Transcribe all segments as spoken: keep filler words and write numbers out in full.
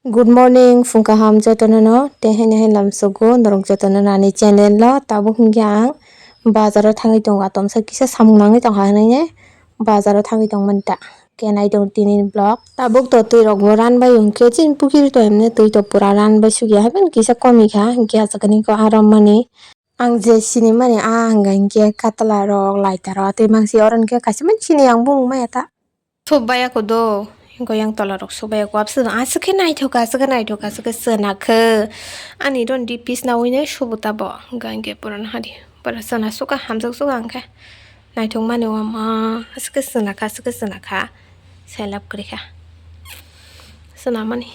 Good morning, phung kaham jotono no, tei haino hai lamsogo norok jotono nani channel o. Tabuk hinkhe ang bazaro thangwi tongo, atomsa kisa samung nangwi tongkha hinwi bazaro thangwi tongmani ta. Khe nai tongo tini vlog. Tabuk to twi rok bo ran bai hinkhe chini pukhiri to emne twi to pura ran bai sugya, haibani kisa komi kha, hinkhe aswk ani khe aro mani. Ang je sinimani ah hwnka hinkhe katla rok, laita rok tei mangsi oro hinkhe kaisa mani sini ang bumung maya ta. Subaya ko do, goyang tola rok subaya ko abse aswk khe naithok, aswk khe naithok, aswk khe chwna khe. Ani ron di piece na uinai subu tabo, hwnka hinkhe pura no hadi. Pura chwna suka, hamjak suka hinkhe. Naithok mani o ma, aswk khe chwna kha, aswk khe chwna kha. Selap kwrwi kha. Chwna mani.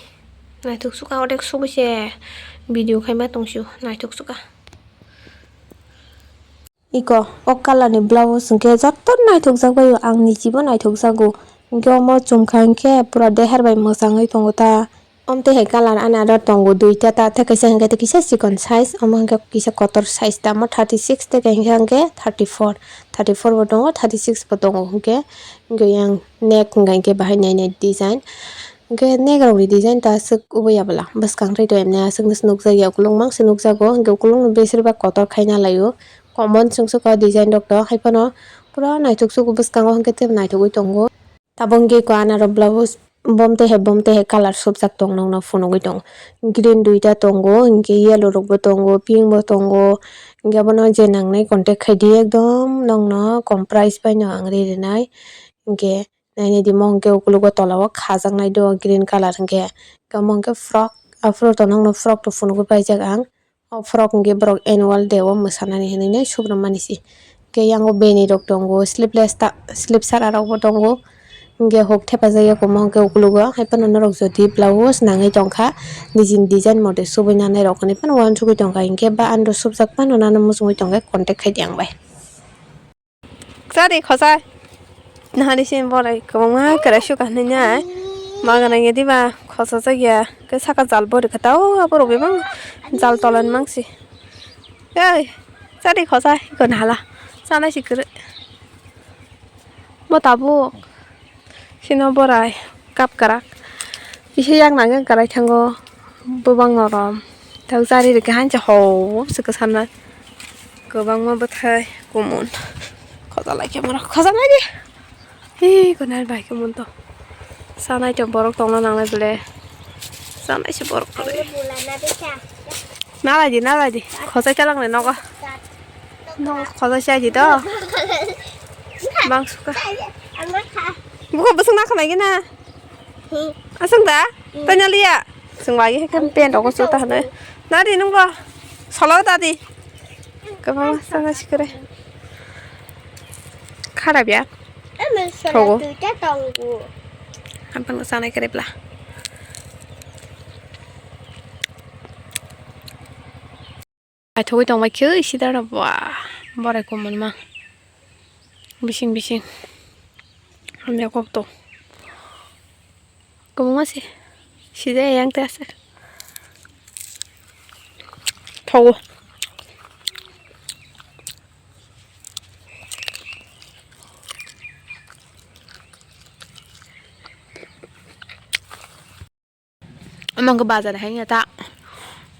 Naithok suka, odek subui se video khaima tong sio, naithok suka. Iko, o colour ni blouse hinkhe joto naithokjak bai o, ang nijibo naithokjago. Hinkhe omo chumkha hinkhe pura deher bai mwchangwi tongo ta. Omo tei hai colour ani aro tongo duita ta, tei kaisa hinkhe tei kisa chikon size, omo hinkhe kisa kotor size ta, omo thirty six tei kaisa hinkhe thirty four, thirty four bo tongo, thirty six bo tongo hinkhe. Hinkhe yang neck hinkhe bahai nai nai design. Hinkhe negrokni design ta aswk ubuya bwla, bwskang tei to emne aswknw se nukjakya, ukulung mangse nukjago, hinkhe ukulung besir bak kotor khaina laio, common chwngsukha o design rok to, haiphano pura naithok sugo bwskango, hinkhe tei naithogwi tongo. Tabuk hinkhe eko anaro blouse bom tei hai bom tei hai colour subjak tong nokno phunugwi tongo, green duita tongo, hinkhe yellow rokbo tongo, pink bo tongo, hinkhe abono je nangnai contact khaidi, ekdom nokno kom price bai no ang ri rinai, hinkhe. Nainai di mo hwnkhe ukulugo tola o khajaknai do green colour hwnkhe. Omo hwnkhe frock, aphuru to nokno frock to phunugwi paijak ang. O frock hwnkhe borok annual day o mwsanani hinwi nai subrum mani se. Hwnkhe yang o beni rok tongo, sleeveless ta, sleeve sara rok bo tongo. Hwnkhe huk thepajak ya omo hwnkhe ukulugo. Haiphano norok jodi blouse nangwi tongkha, nijini design mote subui nanai rok hinwi phano uansugwi tongkha. Hinkhe ba ano subjak phano nano muchungwi tongkhe contact khai di ang bai. Chari khosai. Nahari sin borai kwbangma kwrai suka hinwi nai. Magana ya diba khosajak ya. Khe saka jal bori kha tao aborok bebak jal tola ni mangsi. Ei, chari khosai ko nahala. Chanai si kwrwi. Mo tabuk. Sino borai kap kwrak. Kisa yak nangkhe kwrai thango bubang norom. Tei jari rikhe hancha hou se kwsana kwbangma bwthai kumun. Khojalai khe borok khojalai di. Hi konar bai kumun to. Sanai to borok tongna nangnai bole. Sanai se borok kwrwi. Nalai di, nalai di. Khosai chalang le nogo. Nogo khosai chai di to. Bang suka. Buka busung nak khamai gina. Asung da? Tanya liya. Sung lagi kan pen rok su ta hane. Nadi nungbo. Solo tadi. Kebang sana sikere. Kharap ya. Thogo. Ampang sana kere pla. Naithogwi tongbai khe sidar ba borai kumun ma bising bising hamya kok to kwbangma se sijaya yang te aswk thogo. Omo wngkha bazar hai ta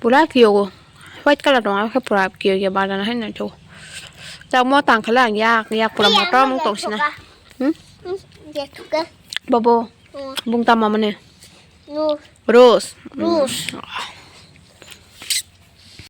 pura kiyogo white colour tongo, aboni pura kiyogo bazar hai naithogo. Chakmo tangkhe ang yak yak pura motom wng tong sina. Hmm? Bobo bung tamo mani rose. Rose.